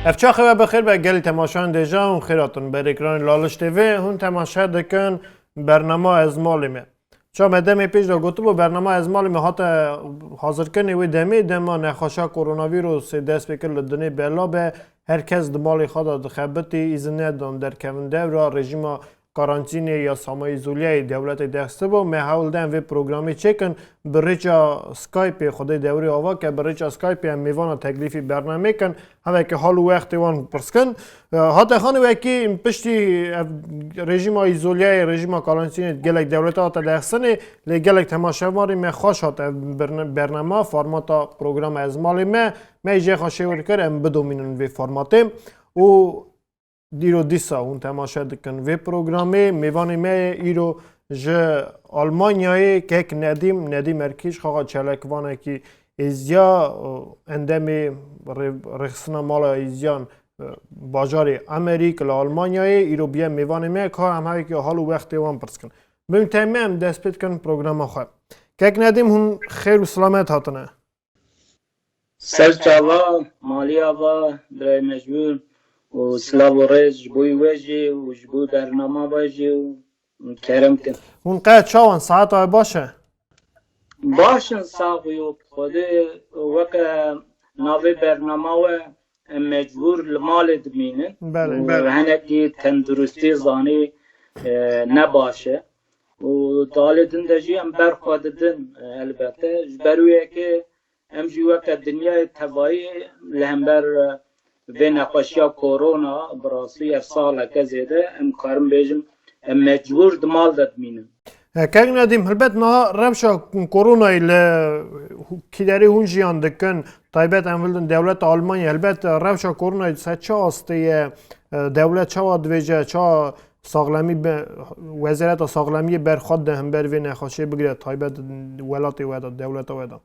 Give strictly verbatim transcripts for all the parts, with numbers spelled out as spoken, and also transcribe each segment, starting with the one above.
Ev çaxê we bi xêr be gelî temaşeyan dêja hûn xêr hatin ber ekranê Laliş T V. Hûn temaşe dikin bernama Ez Malê Me. Ça me demê pêş de gotibû, bernama Ez Malê Me hate hazirkirinê wê demê, dema nexweşa koronavîrusê dest pê kir li dinê bela be, her kes di malê xwe de dixebitî, îzin nedan derkevin dewra, rejîma karantînê ya sama îzoliyayê dewletê destibû. Me hewl de em vê programê çêkin, bi rêça Skypeê, Xwedê dewrê ava ke, bi rêça Skypeê em mêvana teklîfî bernamê kin. Heveke hal û wextê wan pirskin. E, hate xanê wekî piştî ev rejîma îzoliyayê, rejîma karantînê gelek dewlete hate dexsinê, lê gelek temaşevanê me xweş hat ev birne-, bernama, formata programa Ez Malê Me. Me jê xwe şêwir kir, em bidomînin vê formatê. Û dîro dîsa hûn temaşe dikin vê programê. Mêvanê me yê îro ji Almanyayê kek Nedîm, Nedîm Erkîş, xaxa çelekvanekî êziya, endemê rê-, rêxistina mala êziyan, bajarê Emerîk li Almanyayê îro biye mêvanê me, ka em hevekî hal û wextê wan pirs kin. Bimteme em dest pê dikin programa xwe. Kek Nedîm, hûn xêr û silamet hatine. Ser çava, malî ava, birayê Mecbûr û silav û rêz ji bo wê jî û ji bo bernama we jî û kerem kin. Hûn qe çawan, saeta we baş e? Baş in, sax û yop. Xwedê weke navê bernama we em mecbûr li malê dimînin. Belê. Û belê. Hinekî tenduristî zanî, e, ne baş e. Û di alê din de jî em ber xwe didin, e, elbete. Ji ber wê yekê em jî weke dinyayê tevayî li hember, e, vê nexweşiya korona, bi rastî ev saleke zêde em karin bêjin, em mecbûr di mal de dimînin. E, Kek Nedîm, helbet niha rewşa koronayê li kîderê hûn jiyan dikin, taybet em bildin dewleta Almanya, helbet rewşa koronayê ser çi astê ye, e, dewlet çawa divêje, ça saxlemî be, Wezareta Saxlemiyê berxwe di hember vê nexweşê bigire, taybet welatê we de, dewleta we de?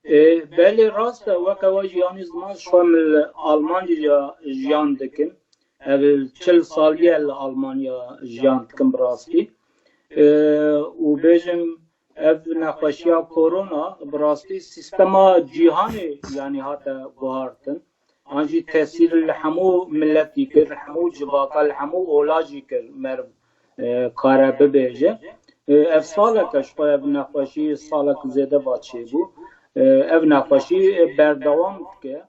Ê, belê rast e, weke we jî yanî ziman ji xwe min li Almanya jiyan dikin. Ev çil salî ye li Almanya jiyan dikin bi rastî. Ê, û bêjim ev nexweşiya korona bi rastî sîstema cîhanê yanî hate guhartin. An jî tesîr li hemû miletî kir, hemû civaka, li hemû ola jî kir, meriv, e, kare bibêje. E, ev salek e ji xwe ev nexweşî salek zêde va çêbû. E, ev nexweşî, e, berdewam dike.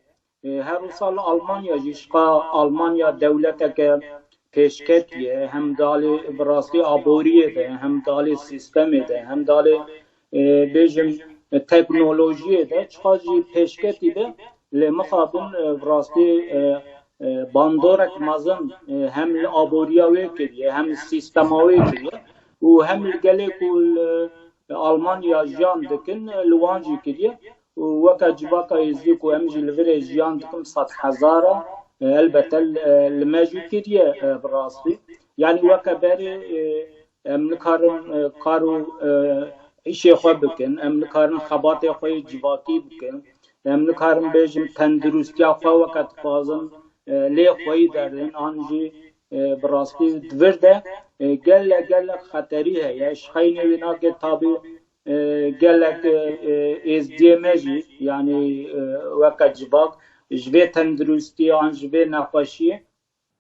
E, her wisa li Almanya jî, ji xwe Almanya dewleteke pêşketî ye, hem di alê bi rastî aboriyê de, hem di alê sîstemê de, hem di alê, e, bêjim, e, teknolojiyê de, çiqas jî pêşketî be, lê mixabin, e, bi rastî, e, e, bandorek mezin, e, hem li aboriya wê kiriye, hem li sîstema wê kiriye û hem li gelê ku li Almanya jiyan dikin, e, li wan jî kiriye. Û weke civaka êzdî ku em jî li virê jiyan dikin sed hezara, e, elbette, e, li me jî kiriye, e, bi rastî. Yanî weke berê, e, em nikarin, e, kar û, e, îşê xwe bikin, em nikarin xebatê xwe yê civakî bikin, em nikarin bêjin tenduristiya xwe weke dixwazin, e, lê xweyî derin, an jî, e, bi rastî di vir de, e, gelek, gelek xeterî heye. Ji xeynê wê nake tabî, e, gelek, e, e, êzdiyê me jî, yanî, e, weke civak, ji vê tenduristiyê an ji vê nexweşiyê,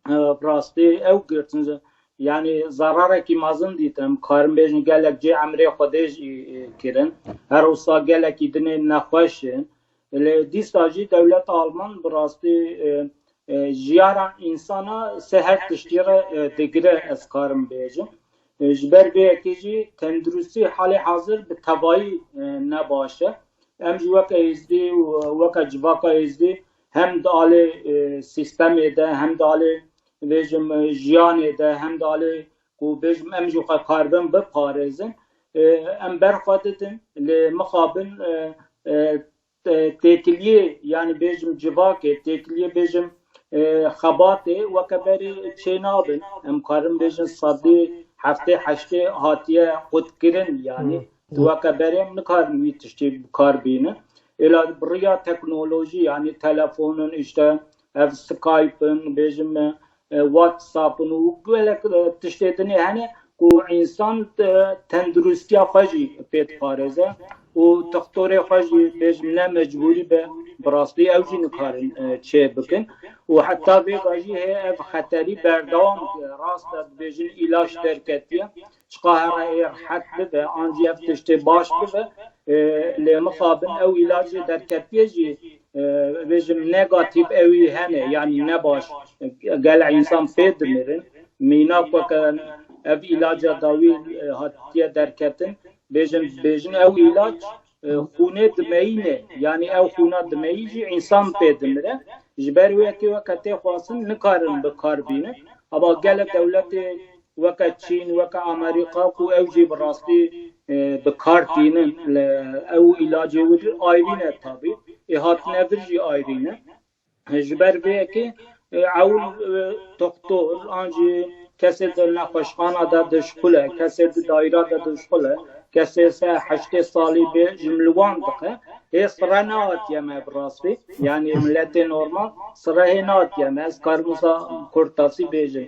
e, bi rastî ew girtin, yanî zerarekî mezin dîtin. Em karin bêjin gelek cê emrê Xwedê jî, e, kirin. Her wisa gelekî dinê nexweş in. Lê dîsa jî dewleta Alman bi rastî, e, e, jiyara însana ser her tiştî re, e, digire, ez karim bêjim. E, ji ber vê yekê jî tenduristî halê hazir bi tevayî, e, ne baş e. Em jî weke êzdî û weke civaka êzdî hem di alê, e, sîstemê de, hem di alê, bêjim, e, jiyanê de, hem di alê ku bêjim em jî xwe karibin biparêzin, e, em ber xwe didin. Lê mixabin, e, e, te-, têkiliyê, yanî bêjim civakê, têkiliyê bêjim, e, xebatê weke berê çê nabin. Em karin bêjin sedî heftê heştê hatiye qutkirin, yanî Hmm. weke berê em nikarin wî tiştê bi kar bînin. Êla bi riya teknolojî, yanî telefonin, işte ev Skype in, bêjim, e, WhatsApp in û gelek, e, tiştê dinê hene ku însan, e, tenduristiya xwe jî pê diparêze û textorê xwe jî bêjim ne mecbûrî be, Bi rastî ew jî nikarin e, çê bikin. Û heta vêga jî hê ev xeterî berdewam dike. Rast e, dibêjin îlaç derketiye. Çiqa here ê rehet bibe, an jî ev tiştê baş bibe. E, lê mixabin ew îlacê derketiye jî e, bêjim negatîf ewî hene, yanî ne baş. Gelek însan pê dimirin. Mînak weke ev îlaca dawî e, hatiye derketin. Bêjin, bêjin ew îlac e, xûnê dimeyîne. Yanî ew xûna dimeyî jî însan pê dimire. Ji ber wê yekê weke tê xwestin nikarin bi kar bînin. Ama gelek dewletê weke Çîn, weke Amerîka ku ew jî bi rastî e, bi kar tînin. Li ew îlacê wir ayrî ne tabî. Ê hatine vir jî ayrî ne. Ji ber vê yekê e, ewil e, doktor an jî kesê di nexweşxana de dişxule, kesê di dayra de dişxule, kesê se heştê salî bê ji li wan dixe. Ê sire nehatiye me bi rastî. Yanî miletê normal sire hê nehatiye me. Ez karim wisa kurtasî bêjim.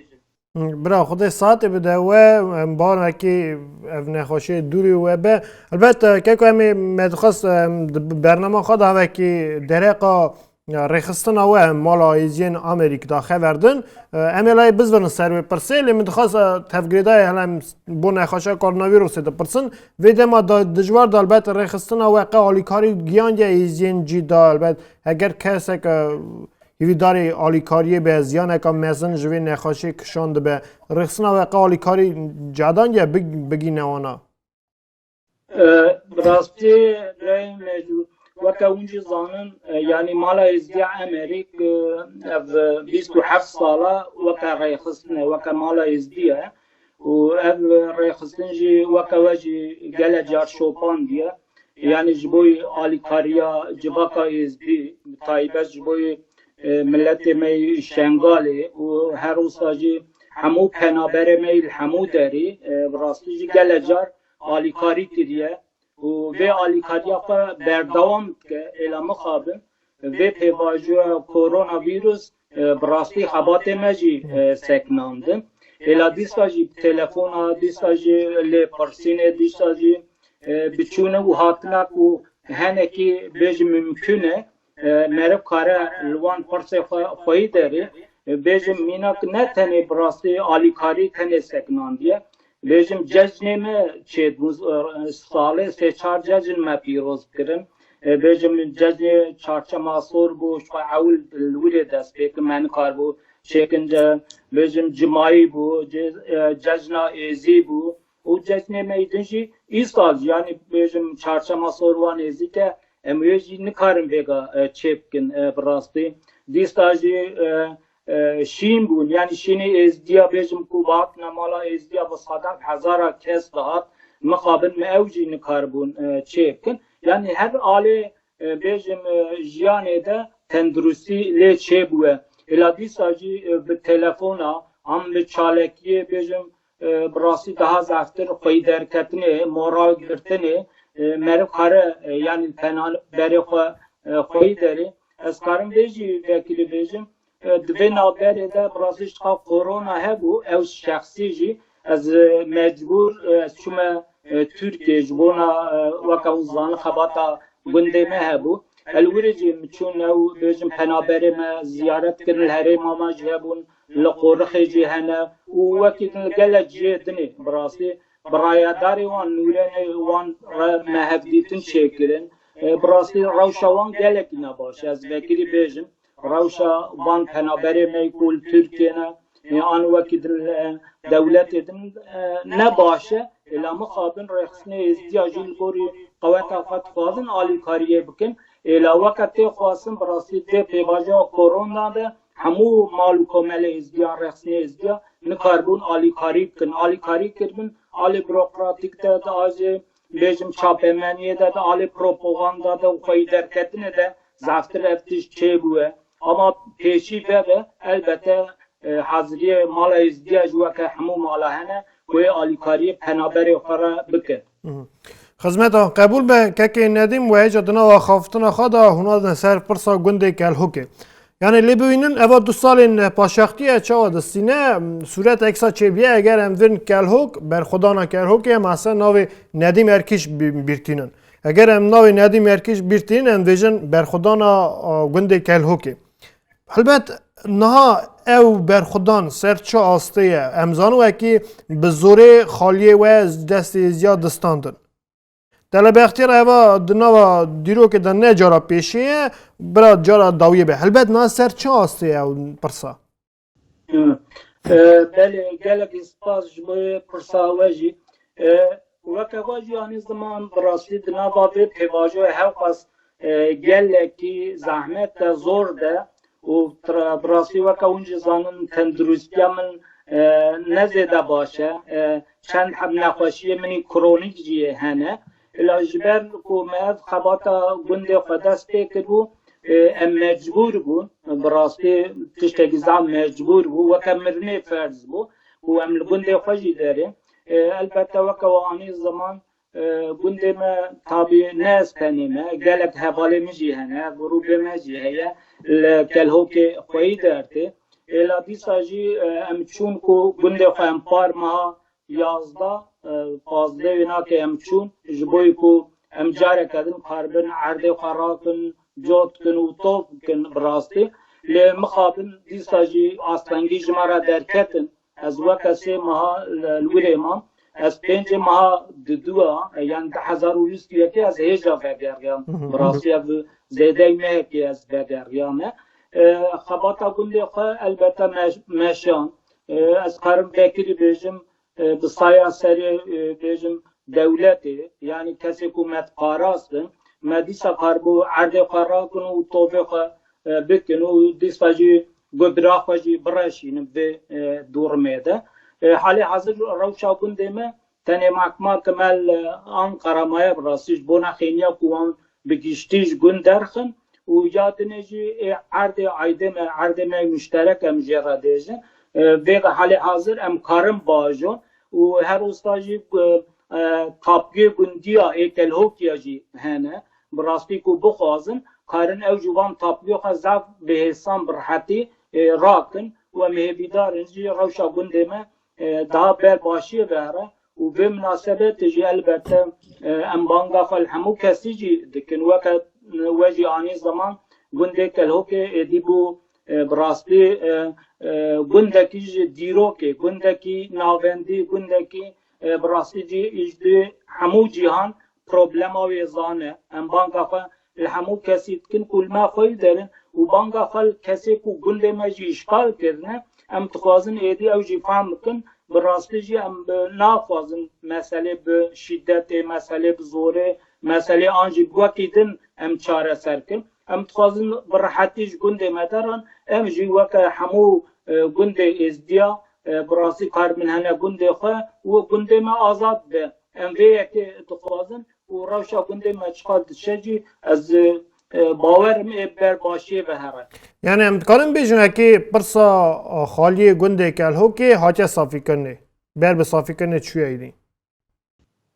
Bira, Xwedê saetê bide we, em bawer wekî ev nexweşiyê dûrî we be. Elbet, e, keko em ê me dixwest, em, di bernama xwe de wekî dereqa, e, rêxistina we em mala êziyên Amerîk da xever din. E, em ê layê bizvirin ser wê pirsê, lê min dixwest, e, tevgirêdayê hele em bo nexweşa koronavîrusê dipirsin. Vê dema da dijwar de elbet rêxistina we qe alîkarî giyandiye êziyên cî da elbet. Heger kesek, e, hîvîdarê alîkariyê be, ziyaneka mezin ji vê nexweşê kişandibe. Rêxistina we qe alîkarî cadandiye big-, bigîne wana? E, bi rastî birayê mecbûr. Weke hûn jî zanin, e, yanî mala Êzdiya Emerîk, e, ev, e, bîst û heft sala weke rêxistin e, weke mala Êzdiya ye. Û ev rêxistin jî weke we jî gelek car şopandiye. Yanî ji bo alîkariya civaka Êzdî, bi taybet ji bo, e, miletê me yê Şengalê û her wisa jî hemû penaberê me yê li hemû derî, e, bi rastî jî gelek car alîkarî kiriye û vê alîkariya xwe berdewam dike. Êla mixabin vê pêvajoya koronavîrus, e, bi rastî xebatê me jî, e, sekinandin. Êla dîsa jî bi telefona, dîsa jî lêpirsînê, dîsa jî, e, biçûne û hatina ku henekî bêjim mimkûn e, e, meriv kare li wan pirsê xwe, xweyî derê, e, bêjim mînak ne tenê bi rastî alîkarî tenê sekinandiye. Bêjim cejnê me çêdibû, e, salê sê çar cejn me pîroz kirin. E, bêjim cejnê çarçema sor bû, ji xwe ewil li wirê dest pê kir, me nikaribû çêkin ce, bêjim cimayî bû, ce-, e, cejna êzî bû. Û cejnê me yê din jî îsal jî, yanî bêjim çarçema sor wan êzî ke em wê jî nikarin vêga, e, çêbikin, e, bi rastî. Dîsa jî, e, e, şîn bûn. Yanî şînê Êzdiya bêjim ku bi hatina mala Êzdiya bi sedan hezara kes dihat, mixabin me ew jî nikaribûn, e, çê bikin. Yanî her alê, e, bêjim, e, jiyanê de tenduristî lê çêbûye. Êla dîsa jî, e, bi telefona, an bi çalakiyê bêjim, e, bi rastî daha zehftir xweyî derketinê, moral girtinê, e, meriv kare, e, yanî penaberê xwe, e, xweyî derê. Ez karim vê jî vekirî bêjim, e, di vê navberê de bi rastî ji xwe korona hebû, ew şexsî jî ez, e, mecbûr, e, ez çûme, e, Tirkiyê ji bona, e, weke hûn zanin xebata gundê me hebû. Li wirê jî min çûn ew bêjin penaberê me ziyaret kirin, li herêma me jî hebûn, li Qorixê jî hene û wekî din li gelek cihê dinê bi rastî bi rayedarê wan, nûrenê wan re me hevdîtin çêkirin. E, bi rastî rewşa wan gelekî ne baş e, ez vekirî bêjim. Rewşa van penaberê me ku li Tirkiyê ne, e, an wekî din, e, dewletê din, e, ne baş e. Êla mixabin rêxistinê Êzdiya jî li gorî qeweta xwe dixwazin alîkariyê bikin. Êla weke tê xwestin bi rastî dê pêvajoya korona de hemû mal û komelê Êzdiya, rêxistinê Êzdiya nikaribûn alîkarî bikin. Alîkarî kiribin alê burokratîk de, di alê bêjim çapemeniyê de, di alê propaganda de û xweyî derketinê de zehftir ev tişt çêbûye. Ama pêşî veve elbete, e, haziriyê mala Êzdiya jî weke hemû mala hene ku ê alîkariyê penaberê xwe re bike. Mhm. Xizmeta qebûl be, kekê Nedîm, we hêja di nava xaftina xwe de hûna didin ser pirsa gundê Kelhokê. Yanî lê bibînin, eva du salên paşaxtiyê çawa distîne, sûret eksa çêbiye, eger em virin Kelhok, berxwedana Kelhokê, em ese navê Nedîm Erkîş bi-, bîrtînin. Eger em navê Nedîm Erkî ji bîr tînin, em dibêjin berxwedana, a, gundê Kelhokê. Helbet niha ew berxwedan ser çi astê ye? Em zanin wekî bi zorê xaliyê we ji destê êzdiya distandin. Dele Bextiyar eva di nava dîrokê de ne cara pêşê ye, bira cara dawiyê be. Helbet niha ser çi astê ye ew pirsa? E, belê, gelekî spas ji bo pirsa we jî. E, weke xwe jî anî ziman bi rastî di nava vê pêvajoyê hewqas, e, gelekî zehmet de, zor de û tra-, bi rastî weke hûn jî zanin tenduristiya min, e, ne zêde baş e. E, çend heb nexweşiyê min î kronîk jî hene. Îla ji ber ku me ev xebata gundê xwe dest pê kiribû, e, em mecbûr bûn, bi rastî tiştekî zaf mecbûr bû, weke mirinê ferz bû û em li gundê xwe jî derê. E, elbette weke we anî ziman, e, gundê me tabî ne ez tenê me, gelek hevalê min jî hene, grûbê me jî heye, li Kelhokê xweyî dertê. Êla dîsa jî, e, em çûn ku gundê xwe em par meha yazdeh, e, pazdeh wênakê em çûn, ji bo ku em careke din karibin erdê xwe rakin, cot kin û top kin bi rastî. Lê mixabin dîsa jî astengî ji me re derketin. Ez weke sê meha li, li wirê mam. Ez pêncê meha diduya, e, yan du hezar û bîst û yekê ez hêja vegeriyam. Bi rastî ev zêdey mehekê ez vegeriyame. E, xebata gundê xwe elbette me-, meşan. E, ez karim vekirî bêjim, e, bi saya serê, e, bêjim dewletê, yanî kesê ku me diparastin, me dîsa karibû erdê xwe rakin û tovê xwe, e, bikin û dîsa jî gobira xwe jî bireşînin vê, e, durumê de. E, halê hazir rewşa gundê me tenê mahkuma ke me li Anqara maye bi rastî ji bona xêniya ku wan bi giştî ji gund derxin û ya dinê jî ê erdê aydê me, erdê me muşterek em jê re dêjin. E, vê halê hazir em karin bajon û her usta jî, e, e, tapgê gundiya ê Kelhokiya jî hene. Bi rastî ku bixwazin, karin ew jî van tapgê xwe zaf bi hêsan, bi rehetî, e, rakin û em hêvîdar in jî rewşa gundê me, e, daha ber başiyê ve here. Û vê minasebetê jî elbette, e, em banga xwe li hemû kesî jî dikin. Weke, e, we jî anî ziman gundê Kelhokê êdî bû, e, bi rastî, e, e, gundekî ji dîrokê, gundekî navendî, gundekî, e, bi rastî jî ji hemû cîhan problema wê zane. Em banga xwe li hemû kesî dikin ku li me xweyî derin û banga xwe li kesê ku gundê me jî îşxal kirine, em dixwazin êdî ew jî fehm bikin. Bi rastî jî em bi, naxwazin meselê bi şîdetê, meselê bi zorê, meselê an jî bi wekî din em çareser kin. Em dixwazin bi rehetî ji gundê me derin, em jî weke hemû, e, gundê êzdiya, e, bi rastî karibin hene gundê xwe û gundê me azad be. Em vê yekê dixwazin û rewşa gundê me çiqas diçe jî ez, e, bawer im ê ber başiyê ve here. Yanî em dikarin bêjin wekî pirsa xaliyê gundê Kelhokê hatiye safîkirinê. Ber bi safîkirinê çûye êdî.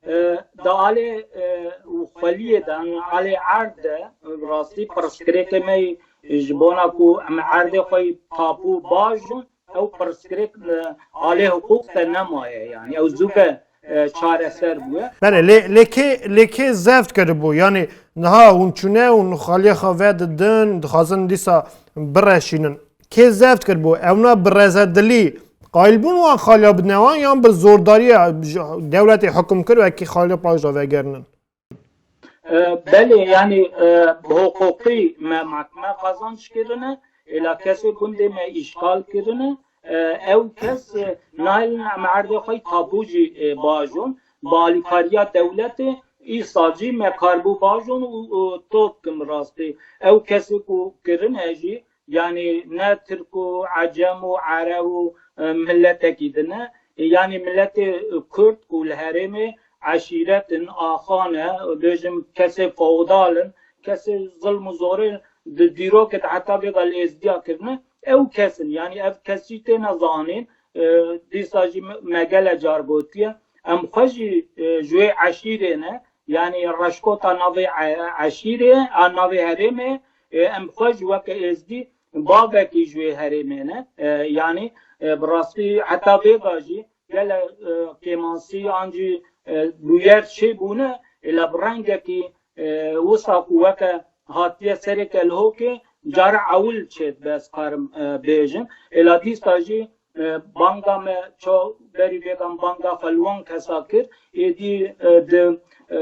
E, di alê, e, xweliyê de, alê erd de, bi rastî pirsgirêkê me ji bona ku em erdê xwe yî tapû bajon, ew pirsgirêk, e, alê hiqûq de nemaye, yanî ew zû ve, e, çareser bûye. Belê, lê, lê kê, lê kê zeft kiribû? Yanî niha hûn çûne, hûn xaliyê xwe vedidin, dixwazin dîsa bireşînin. Kê zeft kiribû? Ewna bi rezedilî qayil bûn wan xaliya bidine wan yan bi zordariya ji dewletê hukum kir wekî xaliya paj de vegerinin? E, belê, yanî, e, bi hiqûqî me mahkeme qazanç kirine, êla kesê gundê me îşxal kirine. E, ew kes, e, nayên em erdê xwe yî tabû jî, e, bajon, bi alîkariya dewletê îsal jî me karibû bajon û, û top kim rastî. Ew kesê ku kirine jî, yanî ne Tirk û Ecem û Ereb û, e, miletekî din e. Yanî miletê Kurd ku li herêmê eşîret in, axan e, bêjim kesê feodal in, kesê zilm û zorê di dîrokê de heta vêga li êzdiya kirine, ew kes in. Yanî ev kes jî têne zanîn, e, dîsa jî me, me gele car gotiye. Em xwe jî, e, ji wê eşîrê ne, yanî reşkota navê e-, eşîrê, a navê herêmê, e, em xwe jî weke êzdî bavekî ji wê herêmê ne. E, yanî, e, bi rastî heta vêga jî gele, e, kêmasî an jî, e, bûyer çêbûne, ê la bi rengekî, e, wisa ku weke hatiye serê Kelhokê cara ewil çêdibe, ez karim, e, bêjim. Êla dîsa jî, e, banga me çaw berî vêgan banga xwe li wan kesa kir, êdî, e, di, e,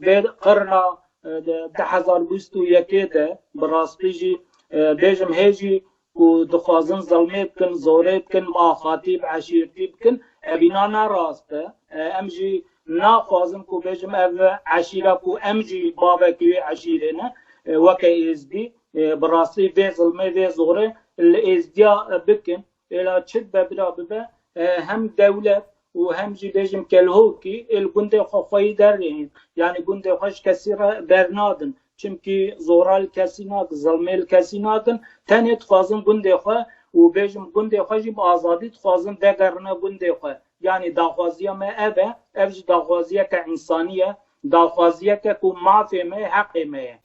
vê qirna, e, di du hezar bîst û yekê de bi rastî jî, e, bêjim hê jî ku dixwazin zilmê bikin, zorê bikin, axatî bi eşîrtî bikin, evîna ne rast e. E, em jî naxwazin ku bêjim ev eşîra ku em jî bavekî wê eşîrê ne, e, weke êzdî, e, bi rastî vê zilmê, vê zorê li êzdiya, e, bikin. Êla çi dibe bira bibe, e, hem dewlet û hem jî bêjim Kelhokî ê li gundê xwe xweyî derrênin. Yanî gundê xwe ji kesî re bernadin. Çimkî zora li kesî nakin, zilmê li kesî nakin. Tenê dixwazin gundê xwe û bêjim gundê xwe jî bi azadî dixwazin vegerine gundê xwe. Yanî daxwaziya me ev e, ev jî daxwaziyeke însanî ye, daxwaziyeke ku mafê me, heqê me ye.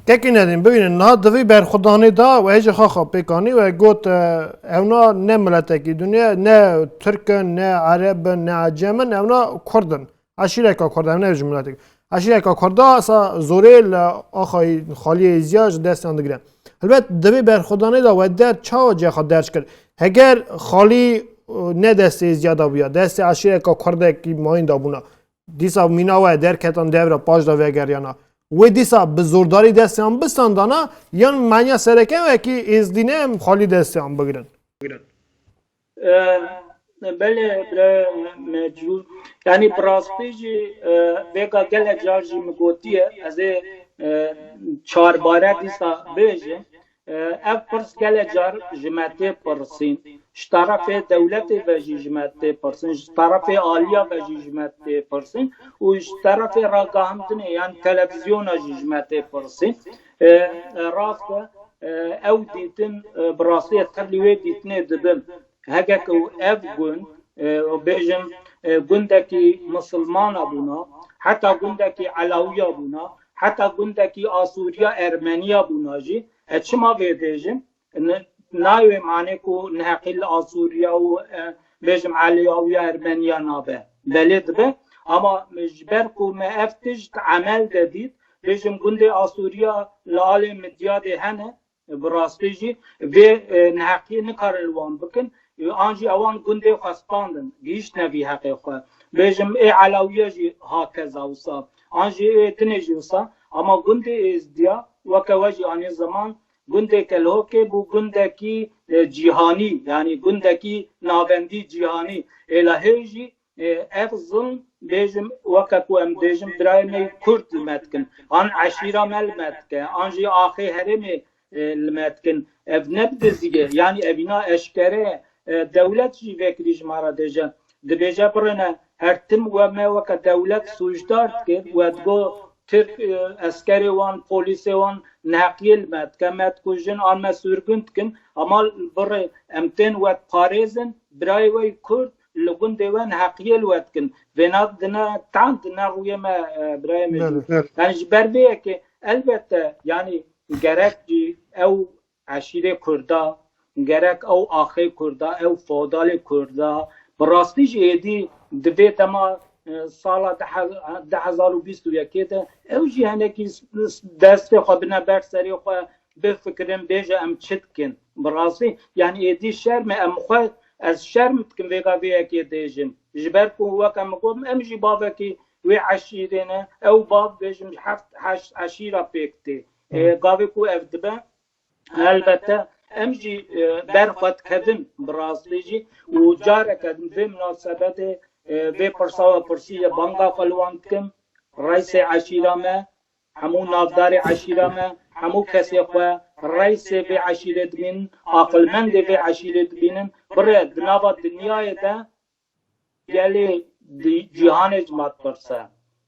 Kekî Nedîm, bibînin, niha di vî berxwedanê de we hêjî xwe xwe pêk anî, we got, e, ewna ne miletekî dinya, ne Tirk in, ne Ereb in, ne Ecem in, ewna Kurd in. Eşîreka Kurd, ew ne ji miletek. Eşîreka Kurda esa zorê li axayî xaliyê êzdiya ji destiyan digire. Helbet di vê berxwedanê de we der çawa cê xwe derc kir? Heger xalî, e, ne destê êzdiya de bûya, destê eşîreka Kurdekî mayîn de bûna. Dîsa mîna we derketan dev re paş de vegeriyana. Wê dîsa bi zordarî destiyan bistandana yan menya sereke wekî êzdî ne em xalî destiyan bigirin? E, belê, bira Mecrûr. Yanî bi rastî jî, e, vêga gelek car jî min gotiye, ez ê, e, çarbare dîsa bêjim. E, ev pirs gelek car ji me tê pirsîn. Ji terefê dewletê ve jî ji me tê pirsîn, ji terefê aliya ve jî ji me tê pirsîn û ji terefê ragihandinê yan televîzyona jî ji me tê pirsîn. E, e, rast e, e, ew dîtin, e, bi rastî ez tevlî wê dîtinê dibim. Heke ku ev gund, e, bêjim, e, gundekî misilmana bûna, heta gundekî elawiya bûna, heta gundekî asûriya ermeniya bûna jî, e, çima vê bêjim? Ne, nayê wê manê ku neheqî li asûriya û, e, bêjim elawiya ermeniya nabe. Belê dibe, ama ji ber ku me ev tişt emel de dît, bêjim gundê asûriya li alê Midyadê hene, bi rastî jî vê, e, neheqiyê nikarin li wan bikin. E, an jî ewan gundê xwe standin, gihîştine vî heqê xwe. Bêjim ê Elawiyê jî hakeza wisa. An jî ê dinê jî wisa. Ama gundê Êzdiya, weke we jî anî ziman, gundê Kelhokê bû gundekî, e, cîhanî, yanî gundekî navendî cîhanî. Êla hê jî e, ev zilm, bêjim, weke ku em bêjim, birayê me yê Kurd li me dikin. An eşîra me li me dike, an jî axê herêmê, e, li me dikin. Ev ne bi dizî ye, yanî evîna eşkere ye. E, dewlet jî vekirî ji me re dêje. Dibêje birêne, her tim we me weke dewlet sûcdar dikir, we digot, Tirk, e, eskerê wan, polîsê wan neheqiyê li me dike, me dikujin, an me sürgün dikin. Ama birê em tên we diparêzin, birayê we yê Kurd li gundê we neheqiyê li we dikin. Vêna dine tan dine rûyê me, e, birayê me jî. Belê. Yani ji ber vê yekê elbette yani gerek jî ew eşîrê Kurda, gerek ew axê Kurda, ew feodalê Kurda, bi rastî jî êdî di vê dema, e, sala du hezar û bîst û yekê de ew jî hinekî s-, s-, destê xwe bine ber serê xwe, bifikirin, bêje em çi dikin. Bi rastî, yani êdî şerm e, em xwe, ez şerm dikim vêga vê yekê dêjim. Ji ber ku weke min got, em jî bavekî wê eşîrê ne, ew bav bêjim heft, heşt eşîra pêk tê. E, gavê ku ev dibe, Elbette, em jî, e, ber xwe dikevin bi rastî jî û careke din vê minasebetê, e, vê pirsa we pirsiye, banga xwe li wan dikim, reysê eşîra me, hemû navdarê eşîra me, hemû kesê xwe reysê vê eşîrê dibînin, aqilmendê vê eşîrê dibînin, birê di nava dinyayê de gelê di-, cîhanê ji me dipirse.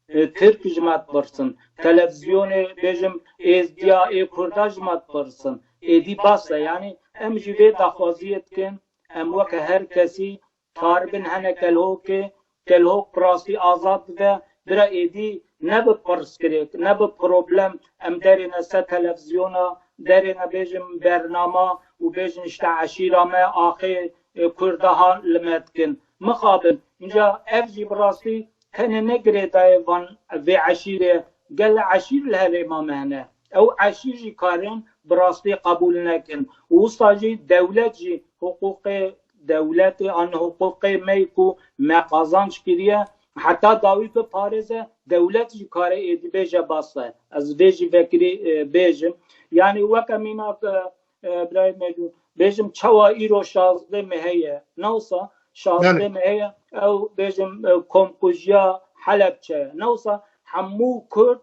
E, Tirk ji me dipirsin. Televîzyonê bêjim Êzdiya ê Kurda ji me dipirsin. Êdî bes e. Yanî em jî vê daxwaziyê dikin. Em weke her kesî karibin hene Kelhokê, Kelhok bi rastî azad bibe. Bira êdî ne bi pirsgirêk, ne bi problem em derêne ser televîzyona, derêne bêjim bernama û bêjin işte eşîra me axê, e, Kurda ha li me dikin. Mixabin, înca ev jî bi rastî tenê ne girêdayê van vê eşîrê gele eşîr li herêma me hene. Ew eşîr jî karin bi rastî qebûl nekin. Û wisa jî dewlet jî hiqûqê dewletê an hiqûqê me yî ku me qazanc kiriye, heta dawî biparêze, dewlet jî kare êdî bêje bas e. Ez vê jî vekirî, e, bêjim. Yanî weke mînak, e, e, birayê me, bêjim çawa îro şazdeh meh heye. Ne wisa şazdeh meh heye, ew bêjim, e, komkujiya Helebçe ye. Ne wisa hemû Kurd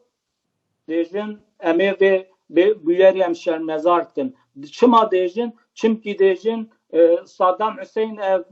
dêjin, em ê vê bê-, bûyerê em şermezar dikin. Çima dêjin? Çimkî dêjin, e, Saddam Hussein ev,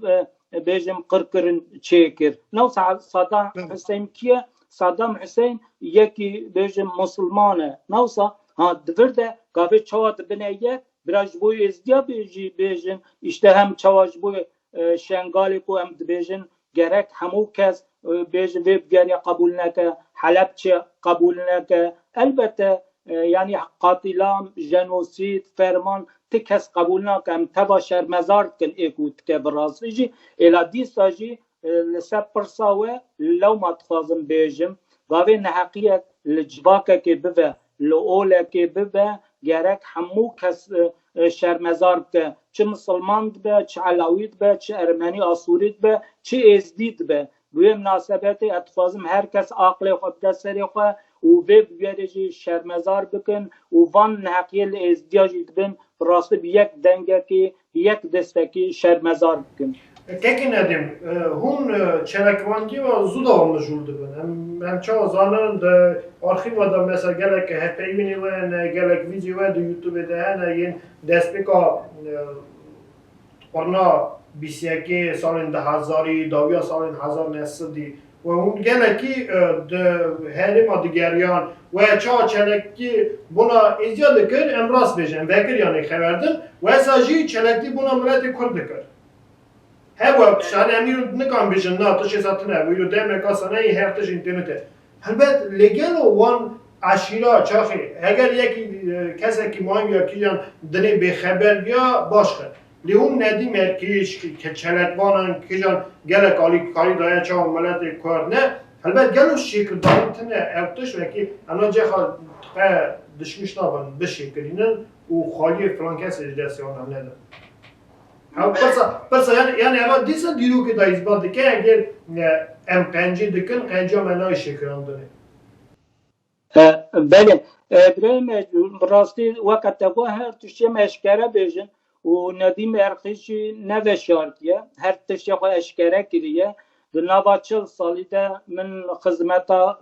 e, bêjim qirkirin çêkir. Ne wisa Saddam Hussein kî ye? Saddam Hussein yekî bêjim musulman e. Ne wisa, ha, di vir de gavê çawa dibine yek, bira ji bo Êzdiya bê-, jî bêjin, îşte hem çawa ji bo, e, Şengalê ku em dibêjin, gerek hemû kes, e, bêjin vê bûyerê qebûl neke, Helebçe qebûl neke. Elbette, e, yanî qatîlam, jenosîd, ferman, ti kes qebûl nake. Em teva şermezar dikin ê ku dike bi rastî jî. Êla dîsa jî, e, li ser pirsa we lewma dixwazim bêjim. Gavê neheqiyek li civakekê bibe, li olekê bibe, gerek hemû kes, e, e, şermezar bike. Çi misilman dibe, çi elawî dibe, çi ermenî asûrî dibe, çi êzdî dibe. Bi wê minasebetê ez dixwazim her kes aqilê xwe bide serê xwe û vê bûyerê jî şermezar bikin û van neheqiyê li êzdiya jî dibin, bi rastî bi yek dengekî, bi yek destekî şermezar bikin. Kekê Nedîm, e, hûn, e, çelekvandiya we zû de mijûl dibin. Em, em çawa zanin di arxîva de mesela gelek hevpeyvînê we hene, gelek vîdyo we di YouTube de hene, yên destpêka, e, qurna bîst yekê salên du hezarî, dawiya salên hezar neh sedî. Û hûn gelekî, e, di herêma digeriyan. We çawa çelekî bona êzdiya dikir, em rast bêjin, em vekiriyanê xeber din. We sa jî çelekî bona miletê Kurd dikir. Hebû ev tişt, em îro nikan bêjin, na, tiştê sa tune hebû, îro demeka sa neyê her tişt înternetê. Helbet, lê gelo wan eşîra çaxê, heger yekî, e, kesekî mayî ya kîjan dinê bêxeber biya, baş xe. Lê hûn Nedîm Erkîç, ke-, ke çelekvanan, kîjan gelek alîkarî daye çawa miletê Kurd ne, helbet gelo şêkirdarî tune ev tişt wekî, em na cêxa qe dişmîş nabin, bişêkirînin û xaliyê filan kesê ji destê wan nedin. Ha, pirsa, pirsa, yani, yani eva dîsa dîrokê de îsbat dike, eger, e, em qencî dikin, qenciya me nayê şêkirandinê. E, belê. E, birayê me, bi rastî weke te got, her tiştê em eşkere bêjin û Nedîm Erkîç jî neveşartiye, her tiştê xwe eşkere kiriye. Di nava çil salî de min xizmeta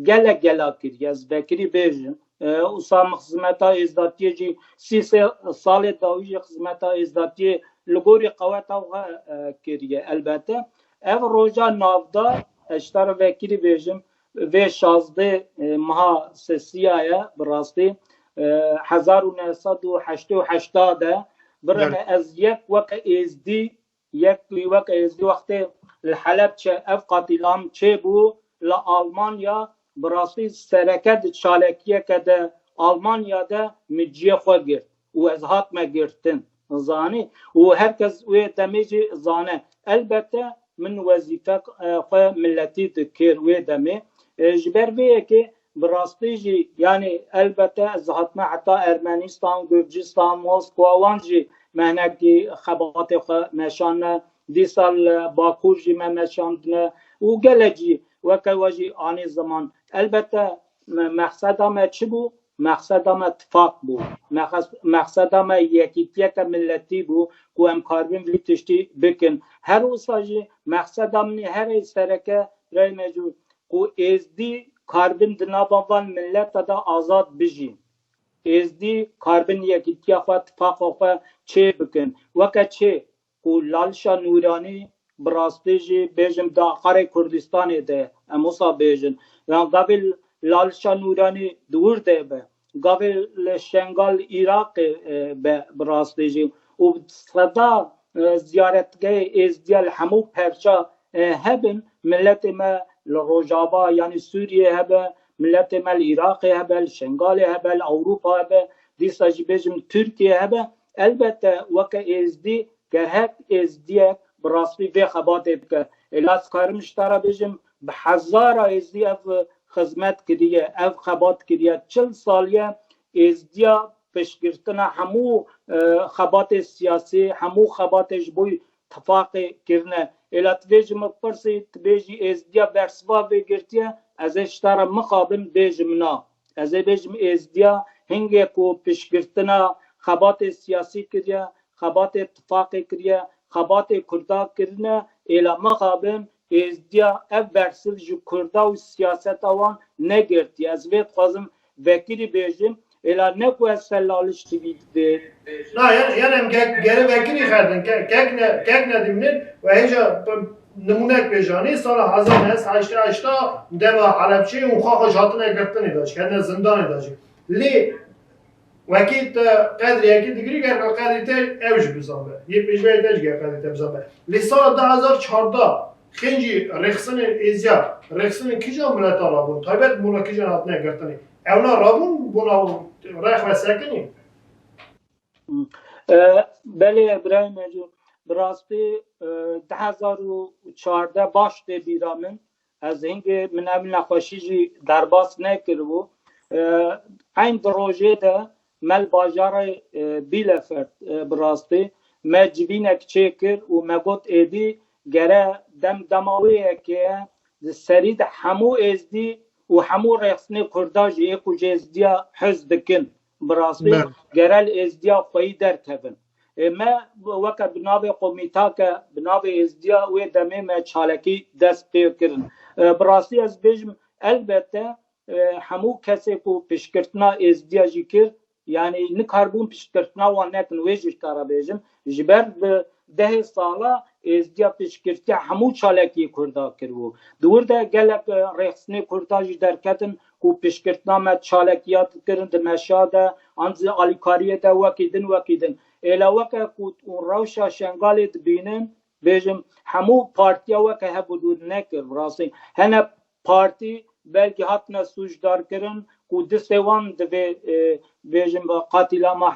gelek gela kiriye, ez vekirî bêjim. E, wisa min xizmeta êzdatiyê jî sî se-, salê dawî jî xizmeta êzdatiyê li gorî qeweta xwe, e, kiriye. Elbette, ev roja navdar, ez ji te re vekirî bêjim, vê şazdeh, e, meha sesiya ye, bi rastî, e, hezar û neh sed û heştê û heşt de, birême, ez yek weke êzdî, yek weke êzdî wextê li Helebçe ev qatîlam çêbû, li Almanya bi rastî sereke di çalakiyeke de Almanya de min cihê xwe girt û ez hatime girtin. Zanî? Û her kes wê demê jî zane. Elbette min wezîfe, e, xwe miletî dikir wê demê. E, ji ber vê yekê bi rastî jî, yanî elbette ez hatime heta Ermenistan, Gurcistan, Moskwa, wan jî me hinekî xebatê xwe meşandine. Dîsa li Bakur jî me meşandine û gelek jî weke we jî anî ziman. Elbette me-, mexseda me çi bû? Mexseda me tifaq bû. Mexes-, mexseda me yekîtiyeke miletî bû ku em karibin vî tiştî bikin. Her wisa jî mexseda min ê her ê sereke, birayê me, jû ku Êzdî karibin di nava van mileta de azad bijîn. Êzdî karibin yekîtiya xwe, tifaqa xwe çê bikin. Weke çê ku Lalişa Nûranî bi rastî jî bêjim di aqarê Kurdistanê de, em wisa bêjin. Yan gavê Lalişa Nûranî di wir de be, gavê li Şengal Iraqê, e, be bi rastî jî. Û seda, e, ziyaretgehê Êzdiya li hemû perça, e, hebin, miletê me li Rojava, yanî Sûriyê hebe, miletê me li Iraqê hebe, li Şengalê hebe, li Ewropa hebe, dîsa jî bêjim Tirkiye hebe. Elbette weke Êzdî, ger her Êzdiyek bi rastî vê xebatê bike. Êla ez karim ji te re bêjim, bi hezara Êzdî ev xizmet kiriye, ev xebat kiriye. Çil saliye êzdiya piştgirtina hemû, e, xebatê siyasî, hemû xebatê ji bo tifaqê kirine. Êla tu vê ji min pirsî, tu bêjî êzdiya bersiva vê girtiye, ez ê ji te re mixabim bêjim na. Ez ê bêjim êzdiya hingê ku piştgirtina xebatê siyasî kiriye, xebatê tifaqê kiriye, xebatê Kurda kirine, êla mixabin êzdiya ev bersiv ji Kurda û siyaseta wan negirtiye. Ez vê dixwazim vekirî bêjim, êla ne ku ez ser Laliş T V dibê. Na, yan, yan em kek, gere vekirî xerdin, ke-, kek ne, kek ne dimînin, we hêja p-, nimûnek bêjanî, sala hezar neh sed heştê heşta dema Helebçî û xwe xwe ji hatine girtinê de jî, ketine zindanê de jî. Lê wekî te qedrê yekî digirî, gerka qedrê te ew jî bizabe. Yê pêşberî te jî ger qedrê te bizabe. Lê sala du hezar çardeh, xêncî rêxistinên êziya, rêxistinên kîjan mileta rabûn? Taybet bona kîjan hatine girtinê? Ewna rabûn bona rêx ve sekinî? E, belê, Birayê Mecû, bi rastî, e, du hezar û çardeh baş tê bîra min. Ez hingê min ev nexweşî jî derbas nekiribû. E, eyn di rojê de me li bajarê, e, Bielefeld, e, bi rastî me civînek çêkir û me got êdî gere dem dema wê yekê ye, di serî de hemû êzdî û hemû rêxistinê Kurda jî ê ku ji êzdiya hez dikin, bi rastî Ber. gere li êzdiya xweyî derkevin. Ê me weke bi navê komîtake, bi navê êzdiya wê demê me çalakî dest pê kirin. E, bi rastî ez bêjim, elbette, e, hemû kesê ku piştgirtina êzdiya jî kir, yanî nikarbûn piştgirtina wan nekin, wê jî ji te re bêjim. Ji ber bi dehê sala êzdiya piştgirtiya hemû çalakiyê Kurda kiribû. Di wir de gelek, e, rêxistinê Kurda jî derketin ku piştgirtina me çalakiya dikirin di meşa de, an di alîkariyê de wekî din, wekî din. Êla weke ku hûn rewşa Şengalê dibînin, bêjim, hemû partiya weke hev û dûr nekir, bi rastî. Hene partî belkî hatine sûcdar kirin ku distê wan di vê, e, bêjim, qatîlama,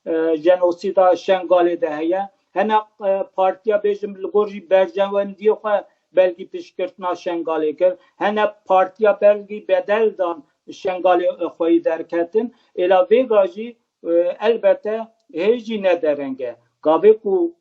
e, e, jenosîda Şengalê de heye. Hene, e, partiya, bêjim, li gor jî berjewendiyê xwe belkî piştgirtina Şengalê kir. Hene partiya belkî bedel dan Şengalê, e, xweyî derketin. Êla vêga jî, e, elbette hê jî ne dereng e. Gavê ku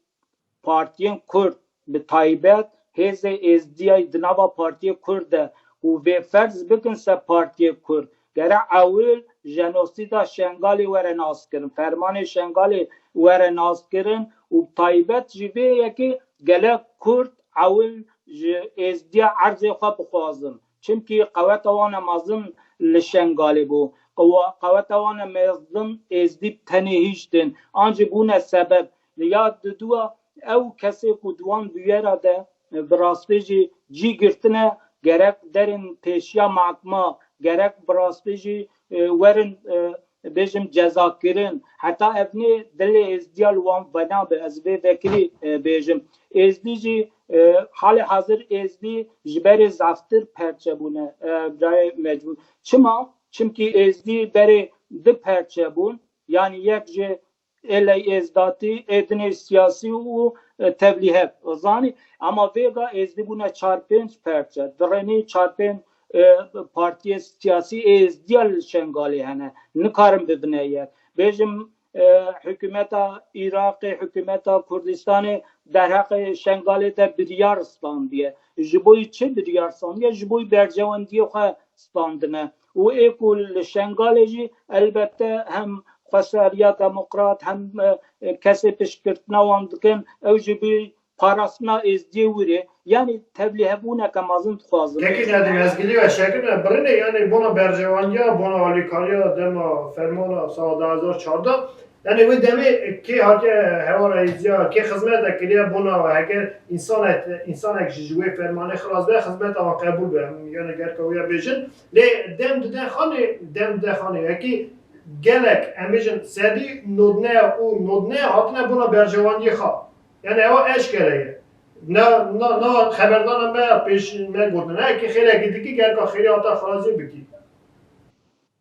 partiyên Kurd, bi taybet hêzê êzdiyayî di nava partiyê Kurd de û vê ferz bikin ser partiyê Kurd, gere ewil jenosîda Şengalê were naskirin, fermanê Şengalê were naskirin û bi taybet ji vê yekê gelek Kurd ewil ji êzdiya erzê xwe bixwazin. Çimkî qeweta wan e mezin li Şengalê bû. Qewa-, qeweta wan e mezin êzdî bi tenê hiştin. An jî bûne sebeb. Li ya diduwa ew kesê ku di wan bûyera de, e, bi rastî jî cî girtine, gerek derin pêşiya mahkima, gerek bi rastî jî, e, werin, e, bêjim cezakirin. Heta ev nê dilê êzdiya li wan venabe, ez vê vekirî, e, bêjim. Êzdî jî, e, halê hazir êzdî ji berê zaftir perçe bûne, e, birayê Mecbûr. Çima? Çimkî êzdî berê du perçe bûn. Yanî yek ji êley êzdatî, ê dinê siyasî û, e, tevlîhev. Zanî, ema vêga êzdî bûne çar pênc perçe. Dirênî çar pênc, e, partiyê siyasî ê êzdiya li Şengalê hene. Nikarin bibine yek. Bêjim, e, hikûmeta Iraqê, hikûmeta Kurdistanê derheqê Şengalê de biryar standiye. Ji bo çi biryar standiye? Ji bo berjewendiyê xwe standine. Û ê ku li Şengalê jî elbette hem xweseriya demokrat hem, e, kesê piştgirtina wan dikin, ew jî bi parastina êzdiyê wîrê, yanî tevlîhebûneke mezin dixwazin. Kekî Nedîm, ez gilî ve şekir me birine, yanî bona berjewandiya, bona alîkariya dema fermana sala du hezar çardeh, yanî wê demê kê hatiye hewara êzdiya, kê xizmete kiriye bona we, heger însanek, însanek ji, ji wê fermanê xilas be, xizmeta wan qebûl be, em, yanî gerka wê ya bêjin. Lê dem dide xanê, dem dide xanê, wekî gelek, em bêjin, sedî nodne û nodne hatine bona berjewandiyê xwe. Yanî ewa eşkere ye. Na, na, na xeberdana me ya pêş me gotin. Heke xêrekî dikî, gerka xêrê hata xelasê bikî.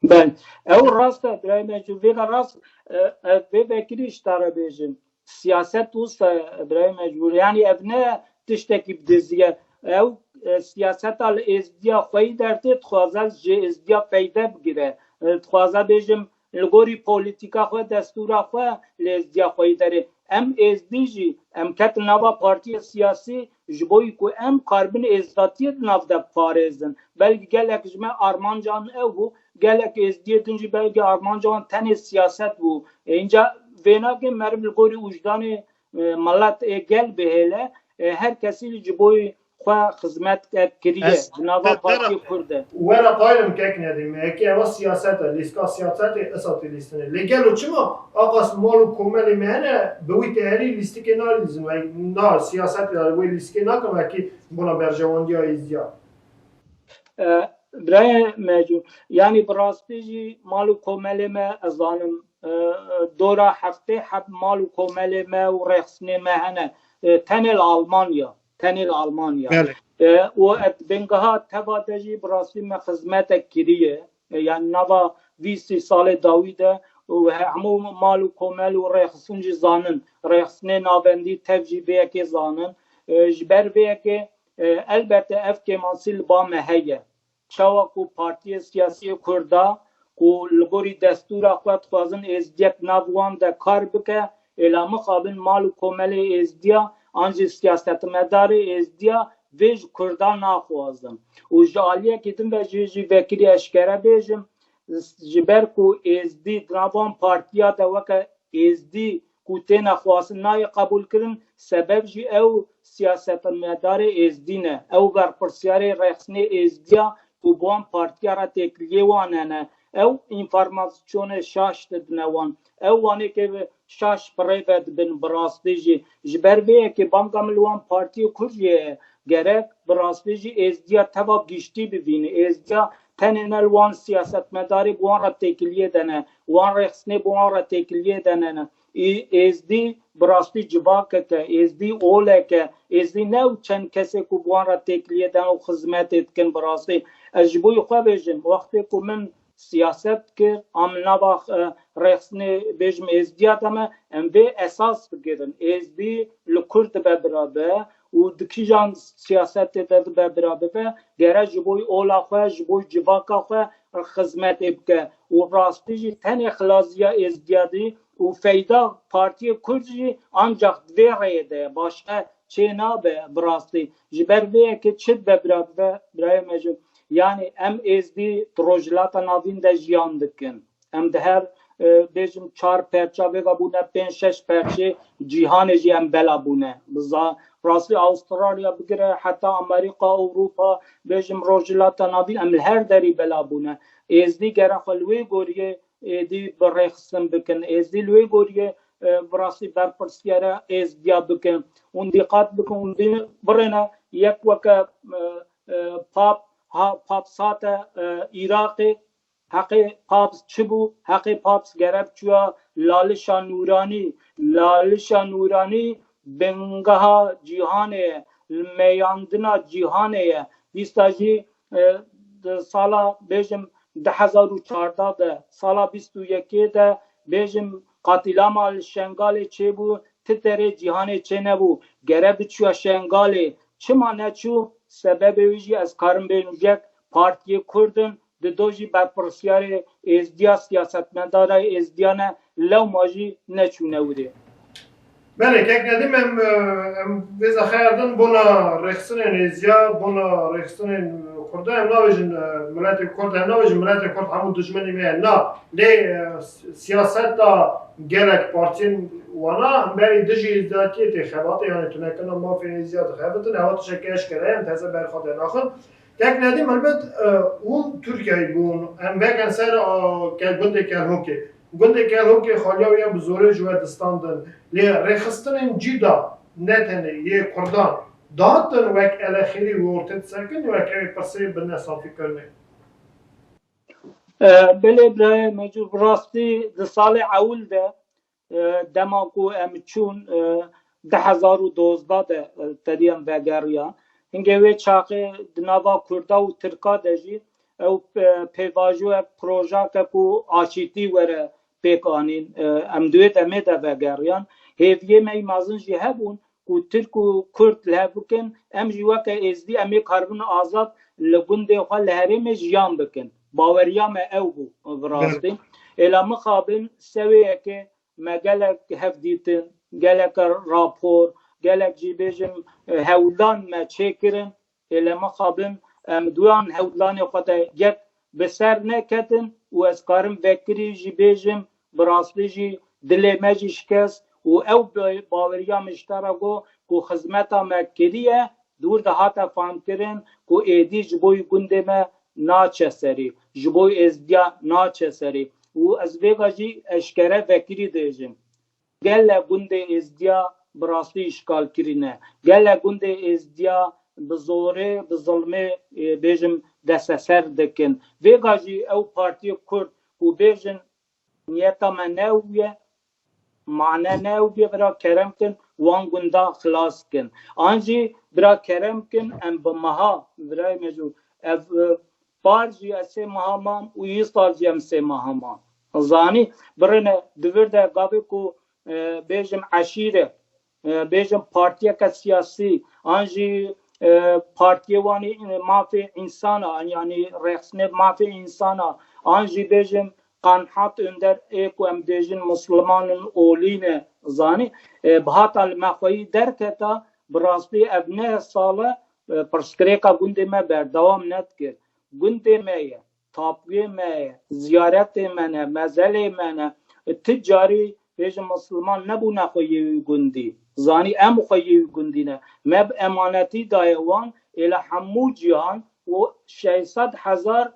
Ben, ew rast e, birayê me, ji vê de rast, e, e, vê vekirî ji te re bêjin. Siyaset wisa, birayê Mecbûr. Yanî ev ne tiştekî bi dizî ye. Ew e, siyaseta li êzdiya xweyî dertê dixwaze ji êzdiya feyde bigire. E, dixwaze bêjim li gorî polîtîka xwe, destûra xwe li êzdiya xweyî derê. Em êzdî jî em ketin nava partiyê siyasî ji bo ku em karibin êzdatiyê di nav de biparêzin. Belkî gelek ji me armancan ew bû, gelek êzdiyê din jî belkî armanca wan tenê siyaset bû. E, Înca vênagê meriv li gorî wijdanê e, milet ê gel bihêle, e, her kesî ji bo xwe xizmet kiriye di nava Partiyê Kurd de. Were qaylim kek Nedîm, eke eva siyaset e, lîstika siyasetê esatî lîstine. Lê gelo çima aqas mal û komelê me hene bi wî teherî lîstikê nalîzin, wek na siyasetê de wê lîstikê nakin, wekî bona berjewandiya êzdiya. E, Birayê Mecû, yanî bi rastî jî mal û komelê me, ez zanim, e, dora heftê heb mal û komelê me û rêxistinê me hene. E, tenê li Almanya, tenê li Almanya. Belê. E, û et bingeha teva de jî bi rastî me xizmetek kiriye. E, yanî nava vî sî salê dawî de û he-, hemû mal û komel û rêxistin jî zanin. Rêxistinê navendî tev jî vê yekê zanin. E, ji ber vê yekê E, elbette ev kêmasî li ba me heye. Çawa ku partiyê siyasî yê Kurda ku li gorî destûra xwe dixwazin êzdiyek nav wan de kar bike, ê la mixabin mal û komelê êzdiya an jî siyasetmedarê êzdiya vê ji Kurda naxwazin. Û ji aliyekî din ve jî, jî vekirî eşkere bêjim, ji ber ku êzdî di nav wan partiya de weke êzdî ku têne xwestin nayê qebûlkirin, sebeb jî ew siyasetmedarê êzdî ne. Ew berpirsiyarê rêxistinê êzdiya ku bi wan partiya re têkiliyê wan hene. Ew înformasyonê şaş didine wan. Ew wanê ke şaş bi rê ve dibin bi rastî jî. Ji ber vê yekê banga min li wan partiyê Kurd jî heye. Gerek bi rastî jî êzdiya teva giştî bivîne. Êzdiya tenê ne li wan siyasetmedarê bi wan re têkiliyê de ne. Wan rêxistinê bi wan re têkiliyê de ne. Î, êzdî bi rastî civakek e, êzdî olek e, êzdî ne ew çend kesê ku bi wan re têkiliyê de û xizmetê dikin bi rastî. Ez ji bo xwe bêjim, wextê ku min siyaset kir, em nava, e, rêxistinê bêjim êzdiya de me, em vê esas bigirin. Êzdî li Kurd dibe birabe û di kîjan siyasetê de dibe birabe ve, gere ji bo ola xwe, ji bo civaka xwe xizmetê bike. Û rastî jî tenê xilaziya êzdiyadî û feyda Partiyê Kurd jî ancax di vê rêyê de ye. Başqe çê nabe bi rastî. Ji ber vê yekê çi dibe bira bibe, birayê me jî. Yanî em êzdî di Rojhilata Navîn de jiyan dikin. Em di her, e, bêjim çar perça vê ve bûne, pênc şeş perçê cîhanê jî em bela bûne. Bi za-, rastî Astralya bigire heta Amerîka, Ewropa, bêjim Rojhilata Navîn, em li her derî bela bûne. Êzdî gere xwe li wê goriyê êdî bi rêxistin bikin. Êzdî li wê goriyê, e, bi rastî berpirsiyara êzdiya bikin. Hûn dîqat bikin, hûn dî-, birêne yek weke, e, e, pap, ha, pap sate, e, Iraqê, heqê paps çi bû? Heqê paps gere biçûya Lalişa Nûranî. Lalişa Nûranî bingeha cîhanê ye, meyandina cîhanê ye. Dîsa jî e, di sala, bêjim, du hezar û çardeh de, sala bîst û yekê de, bêjim, qatîlama li Şengalê çêbû, ti derê cîhanê çênebû. Gere biçûya Şengalê. Çima neçû? Sebebê wî jî ez karim bêjim, yek, partiyê Kurd in, dido jî berpirsiyarê êzdiya, siyasetmedara êzdiya ne, lewma jî neçûne wirê. Belê, kek Nedîm, em, em vêza xeyr din bona rêxistinên êziya, bona rêxistinên Kurda, em nabêjin, e, miletê Kurd, em nabêjin miletê Kurd hemû dijminê me ye. Na, lê, e, s-, siyaseta gelek partiyên wana, em berî dijî êzdatiyê tê xebatê, yanî tunekirina mafên êziya dixebitin, ewa tiştekî eşkere ye, em teze ber xwe dernaxin. Kek Nedîm, helbet, e, hûn Tirkiyeyê bûn, em vekin ser, e, ke-, gundê Kerhokê. Gundê Kerhokê xaliya wî ye bi zorê ji we distandin. Lê rêxistinên cî da, ne tenê yê Kurdan, dihatin wek elexêrî wê ortê disekin, wek ew ê pirsê bidine safîkirinê. E, belê birayê Mecû, bi rastî di salê ewil de, e, dema ku em çûn, e, du hezar û dozdeh de, e, te dî em vegeriyan. Hingê wê çaxê di nava Kurda û Tirka de jî ew, e, pêvajoyek, projake ku aşîtî were pêk anîn, e, em di wê demê de vegeriyan. Hêviyê me yî mezin jî hebûn, ku Tirk û Kurd li hev bikin, em jî weke Êzdî em ê karibin azad li gundê xwe li herêmê jiyan bikin. Baweriya me ew bû bi rastî. Êla mixabin sewê yekê me gelek hev dîtin, gelek rapor, gelek jî bêjim, e, hewlan me çêkirin. Êle mixabin em duyan hewlanê xwe de yek bi ser neketin û ez karim vekirî jî bêjim, bi rastî jî dilê me jî şikest û ew bi-, baweriya min ji te re got ku xizmeta me kiriye, dûr de hate famkirin ku êdî ji bo gundê me naçe serî, ji bo êzdiya naçe serî. Û ez vêga jî eşkere vekirî dêjim. Gele gundê êzdiya bi rastî îşgal kirîne. Gele gundê êzdiya bi zorê, bi zilmê, e, bêjim desteser dikin. Vêga jî ew partiyê Kurd û bêjin niyeta me ne ew ye, mane ne ew ye, bira kerem kin, wan gunda xilas kin. An jî bira kerem kin, em bi meha, birayê me jî, ev, e, par jî ez sê meha mam û yî sal jî em sê meha mam. Zanî, birine di vir de gavê ku, e, bêjim eşîre, e, bêjim partiyeke siyasî, an jî, e, partiyê wan ê, e, mafê însana, an, yanî rexsnê mafê însana, an jî bêjim Qanhat Önder ê ku em bêjin Muslimanên olî ne, zanî, e, bi hata li me xweyî derketa, bi rastî ev neh sal e, e, pirsgirêka gundê me berdewam nedikir. Gundê me ye, tapûyê me ye, ziyaretê me ne, mezelê me ne. E, ti carî bêjin Musliman nebûne xweyê wî gundî. Zanî em xweyê wî gundî ne. Me bi emanetî daye wan, êle hemû cîhan û şeş sed hezar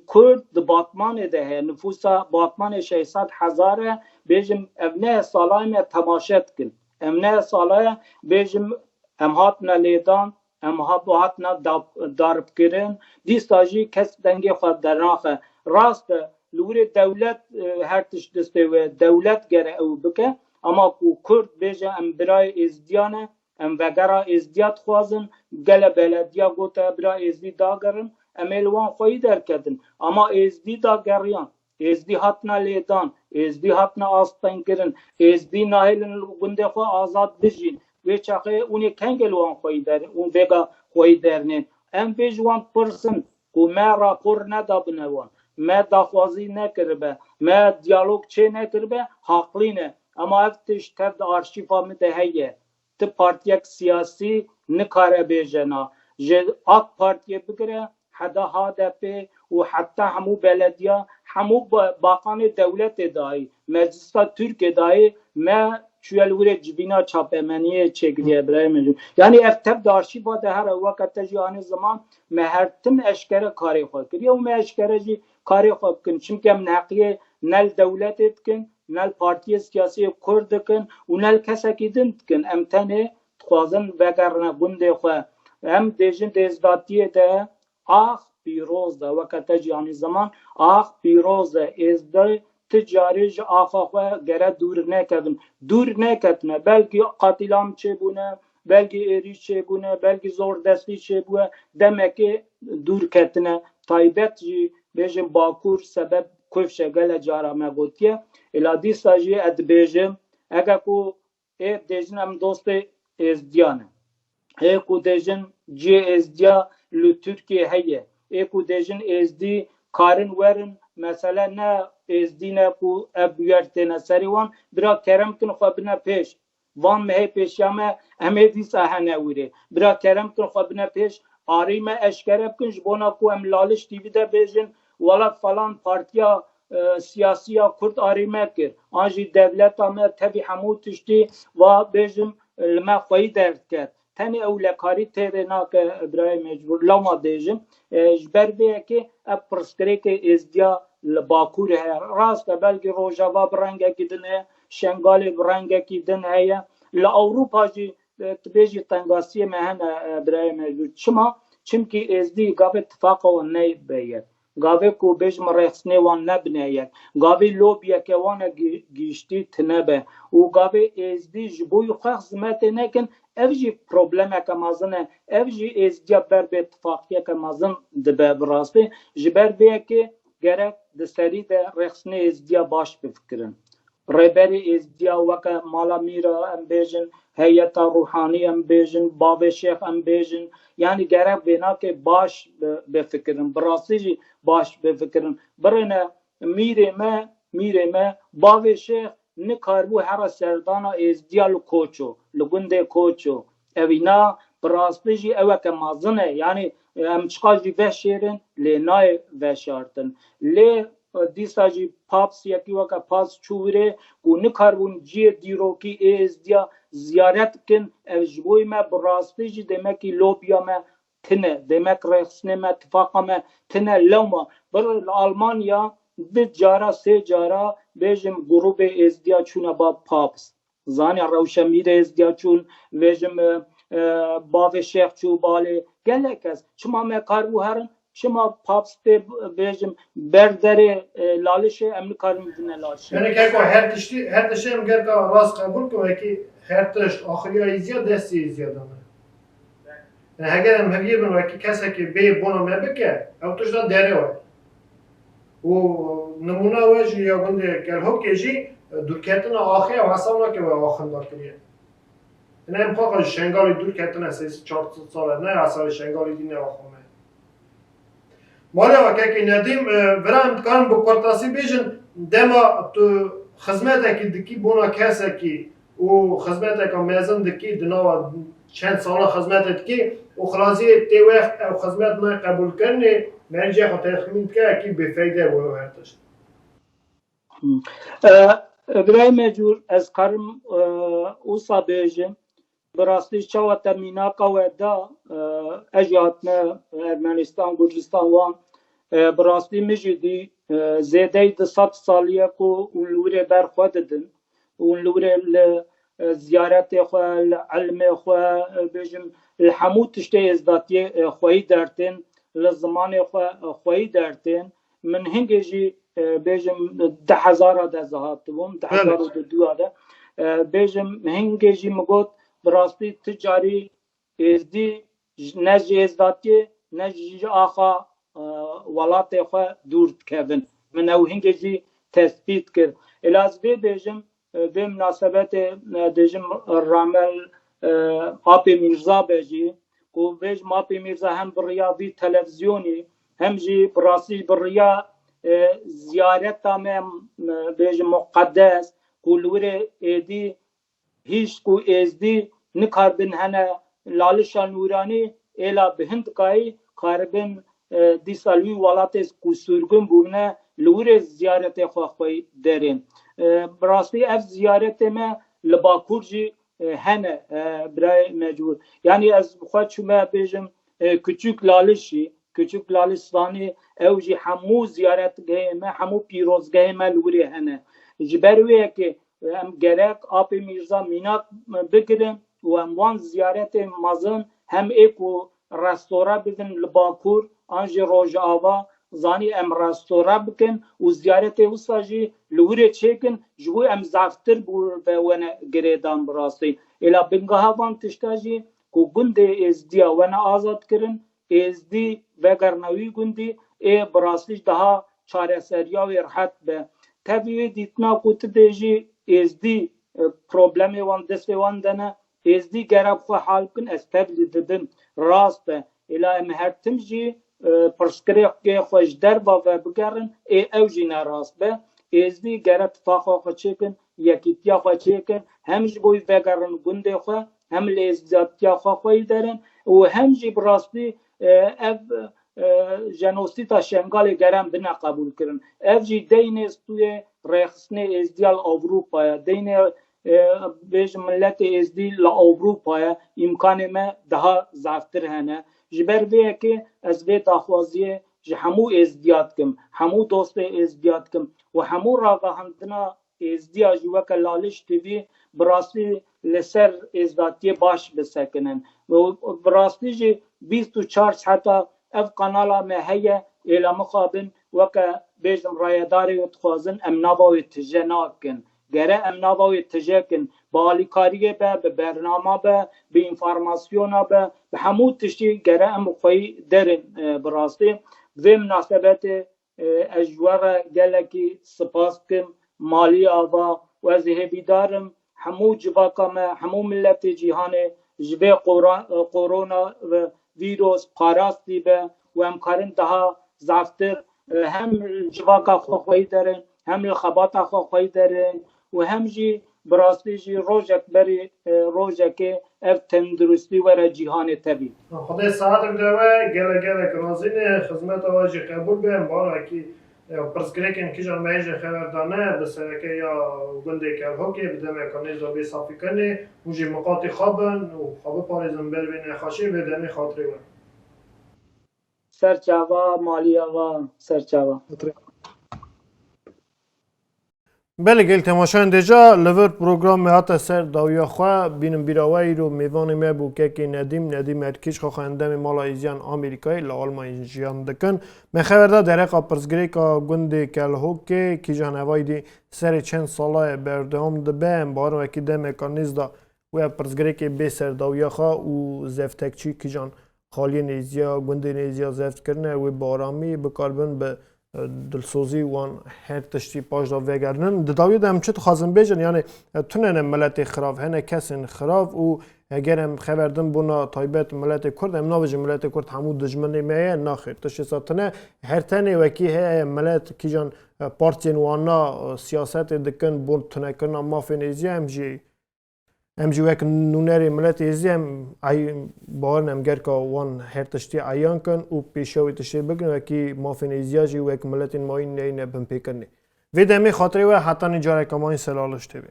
Kurd di Batmanê de heye. Nifûsa Batmanê şeş sed hezar e. Bêjim, ev ne salay me temaşe dikin. Ev ne salay e, bêjim, em hatine lêdan, em hat-, hatine dap-, daribkirin. Dîsa jî kes dengê xwe dernaxe. Rast e, li wirê dewlet, e, her tişt destê wê, dewlet gere ew bike. Ama ku Kurd bêje, em birayê Êzdiya ne, em vegera Êzdiya dixwazin, gele belediya gote bira Êzdî dagerin, em ê li wan xweyî derketin. Ama Êzdî dageriyan, Êzdî hatine lêdan, Êzdî hatine astengkirin, Êzdî nahêlin li gundê xwe azad bijîn. Vê çaxê hûn ê kengê li wan xweyî derin, hûn vêga xweyî dernên. Em vê ji wan pirsin ku me rapor nedabine wan, me daxwazî nekiribe, me diyalog çê nekiribe, haqlî ne. Ema ev tişt tev di arşîfa min de heye. Ti partiyek siyasî nikare bêje na. Ji AK Partiyê bigire heta H D P û heta hemû belediya, hemû ba-, baqanê dewletê dayî, meclisa Tirkiyê dayî, me çûye li wirê civîna çapemeniyê çêkiriye, birayê min. Yanî ev tev di arşîva de here, weke te jî anî ziman, me her tim eşkere karê xwe kiriye û me eşkere jî karê xwe bikin. Çimkî em neheqiyê ne li dewletê dikin, ne li partiyê siyasiyê Kurd dikin û ne li kesekî din dikin. Em tenê dixwazin vegerine gundê xwe. Em dêjin di êzdatiyê de ax pîroz e, weke te jî anî ziman, ax pîroz e. Êzdî ti carî ji axa xwe gere dûr nekevin. Dûr neketine. Belkî qatîlan çêbûne, belkî êrîş çêbûne, belkî zordestî çêbûye. Demekê dûr ketine. Taybet jî bêjin Bakur sebeb kufşe gele cara me gotiye. Êla dîsa jî ez dibêjim, ege ku ê dêjin em dostê Êzdiyan in. Ê ku dêjin cihê Êzdiya li Tirkiyê heye. Ê ku dêjin Êzdî karin werin, mesele ne Êzdî ne ku ev bûyer têne serê wan. Bira kerem kin xwe bine pêş. Van mehê pêşiya me, em ê dîsa hene wîrê. Bira kerem kin xwe bine pêş, arî me eşkere bikin, ji bona ku em li Aliş T V de bêjin, wela falan partiya, e, siyasî ya Kurd arî me kir. An jî dewleta me tevî hemû tiştî va bêjim, li me xweyî derdiket. Tenê ew lekarî têrê nake, birayê mecbûr. Lewma dêjim, e, ji ber vê yekê ev pirsgirêkê Êzdiya li Bakur heye. Rast e, belkî Rojava bi rengekî din heye, Şengalê bi rengekî din heye. Li Ewropa jî, e, tu bêjî tengasiyê me hene, e, birayê mecbûr. Çima? Çimkî Êzdî gavê tifaqa wan neybe yek. Gavê ku bêjim rexsnê wan nebine yek. Gavê lobiyeke wan e gi-, gihiştî tine be. Û gavê Êzdî ji bo xwe xizmetê nekin, ev jî problemeke mezin e. Ev jî Êzdiya ber bêtifaqiyeke mezin dibe bi rastî. Ji ber vê yekê gerek di serî de rexsnê Êzdiya baş bifikirin. rêberê êzdiya weke mala mîra em bêjin, heyeta ruhanî em bêjin, bavê şêx em bêjin, yanî gerek vênakê baş bi-, bifikirin. Bi rastî jî baş bifikirin. Birêne mîrê me, mîrê me, bavê şêx nikaribû here serdana êzdiya li Koço, li gundê Koço. Evîna bi rastî jî eweke mezin e. Yanî em çiqas jî veşêrin, lê nayê veşartin. Lê dîsa jî Paps yekî weke Paps çû wirê ku nikaribûn cihê dîrokî ê êzdiya ziyaret bikin. Ev ji bo me bi rastî jî demekî lobiya me tine, demek rêxistinê me, tifaqa me tine. Lewma bir li Almanya du cara, sê cara bêjim grûbê êzdiya çûne ba Paps. Zanî rewşemîrê êzdiya çûn, bêjim, e, e, bavê şêx çû balê. Gelek kes, çima me karibû herin, çima Paps tê, bêjim, ber derê, e, Lalişê, em nikarin bidine Lalişê. Yani keko her tiştî, her tiştî em gerka rast qebûl kin, wekî her tişt axiriya êzdiya destê êzdiya de me. Yani heger em heviyê bin wekî kesekê bê bona me bike, ew tişt da derê we. Û nimûna we jî ya gundê Kelhokê jî, e, dûrketina axê ew hesab nake we axinda kiriye. Ine em xwe xwe ji Şengalê dûr ketine sê sed çar sed sal e, ne hesabê Şengalê dî ne axwe me. Malê we kekê Nedîm, e, vira em dikarin bi kurtasî bêjin, dema tu xizmetekî dikî bona kesekî û xizmeteka mezin dikî, di nava çend sala xizmetê dikî û xilaziyê tê wext ew xizmet nayê qebûlkirinê, mercê xwe texmîn dike, ekî bêfeyde bû ew her tişt. Hmm. E, Birayê Mecûr, ez karim, e, wisa bêjim. Bi rastî çawa te mînaka we da, e, ez jî hatime Ermenistan, Gurcistan, wan, e, bi rastî min jî dî, e, zêdeyî du sed salî ye ku hûn li wirê ber xwe didin. Hûn li wirê li, e, ziyaretê xwe, li ilmê xwe, e, bêjim, li hemû tiştê êzdatiyê, e, xweyî dertên, li zimanê xwe, e, xweyî dertên. Min hingê jî, e, bêjim, di hezara de ez hatibûm, Belê. du hezar û du de. E, bêjim, hingê jî min got, bi rastî ti carî êzdî ji, ne ji êzdatiyê, ne jî ji axa, e, welatê xwe dûr dikevin. Min ew hingê jî tespît kir. Êla ez vê bêjim, e, vê minasebetê, e, dêjim Ramel, e, Apê Mîrza be jî, ku bêjim Apê Mîrza hem bi riya vî televîzyonî, hem jî bi rastî bi riya, e, ziyareta me, e, bêjim muqedes, ku li wirê êdî hişk û êzdî nikaribin hene Lalişa Nûranî, êla bi hin dikayî karibin, e, dîsa li wî welatê ku surgun bûne, li wirê ziyaretê xwe xweyî derên. E, bi rastî ev ziyaretê me li Bakur jî, e, hene, e, birayê Mecûr. Yanî ez bi xwe çûme bêjim, e, Küçük Lalişî, Küçük Laliş zanî, ew jî hemû ziyaretgehê me, hemû pîrozgehê me li wirê hene. Ji ber wê yekê, e, em gerek Apê Mîrza mînak bigirin û em wan ziyaretê mezin hem ê ku restore bibin li Bakur an jî Rojava, zanî em restore bikin û ziyaretê wisa jî li wirê çêkin, ji bo em zaftir bi we wene girêdan bi rastî. Êla bingeha van tişta jî ku gundê Êzdiya wene azad kirin, Êzdî vegerine wî gundî, ê bi rastî jî daha çareseriya wê rihet be. Tevî wê dîtina ku tu dê jî Êzdî, e, problemê wan destê wan de ne, Êzdî gerek xwe hal bikin, ez tevlî didim, rast e. Êla em her tim jî, e, pirsgirêkê xwe ji derva ve bigerin, ê ew jî ne rast be. Êzdî gerek tifaqa xwe çêkin, yekîtiya xwe çêkin, hem ji bo vegerin gundê xwe, hem li êzdiyatiya xwe xweyî derin û hem jî bi rastî, e, ev, e, jenosîta Şengalê gere em bine qebûlkirin. Ev jî deynê stûyê rêxistinê êzdiya li Ewropa ye. Deynê, e, bêjin miletê êzdî li Ewropa ye. Îmkanê me daha zaftir hene. Ji ber vê yekê ez vê daxwaziyê ji hemû êzdiya dikim, hemû dostê êzdiya dikim û hemû ragihandina êzdiya jî weke Laliş T V bi rastî li ser êzdatiyê baş bisekinin. Û bi rastî jî bîst û çar saeta ev kanala me heye, êla mixabin weke bêjim rayedarê wê dixwazin em nava wê tije nakin. Gere em nava wê tije kin. Bi alîkariyê be, bi bernama be, bi înformasyona be, bi hemû tiştî gere em xweyî derin, e, bi rastî. Vê minasebetê, e, ez ji we re gelekî spas dikim. Malî ava, û ez hêvîdar im hemû civaka me, hemû miletê cîhanê ji vê qora-, korona ve vîros parastî be û em karin daha zaftir, e, hem civaka xwe xweyî derin, hem li xebata xwe xweyî derin û hem jî bi rastî jî rojek berî, e, rojekê ev tenduristî were cîhanê tevî. Xwedê saet bide we, gelek gelek razî ne, xizmeta we jî qebûl be, em bawer wekî, e, pirsgirêkên kîjan me yê jê xeber dane, bi sereke ya gundê Kelhokê, bi demeka nêz de bê safîkirinê, hûn jî miqatî xwe bin û xwe biparêzin ber vê nexweşiyê, vê demê xatirê we. Ser çava, maliya va, ser çava. Belê, gelî temaşeyên dêja, li vir programê hate ser dawiya xwe. Bînin bîra we, îro mêvanê me bû kekê Nedîm, Nedîm Erkîç, xwe xwe endamê Mala Êziyan Amerîkayê li Almanyê jiyan dikin. Me xeber da dereqa pirsgirêka gundê Kelhokê, kîjan evayî dî serê çend sala ye berdewam dibe. Em bawerin wekî demeka nêz de wê pirsgirêkê bê ser dawiya xwe û zeftekçî kîjan xaliyê nêzî ya gundê nêzî ya zeft kirine, wê bi aramî bikaribin bi, e, dilsozî wan her tiştî paş de vegerinin. Di dawiyê de em çi dixwazin bêjin? Yanî, e, tune ne miletê xirav, hene kesên xirav û heger em xeber din bona taybet miletê Kurd, em nabêjin miletê Kurd hemû dijminê me ye, naxêr. Tiştê sa tune, her tenê wekî heye milet kîjan, e, partiyên wana, e, siyasetê dikin, bo tunekirina mafên êzî, em jî Em jî wek nûnerê miletê êzî em ey-, bawerin em gerka wan her tiştî eyan kin û pêşiya wê tiştê bigirin, wekî mafên êziya jî wek miletên mayîn neyne binpêkirinê. Vê demê xatirê we hetanî careke mayîn Selaliş T V.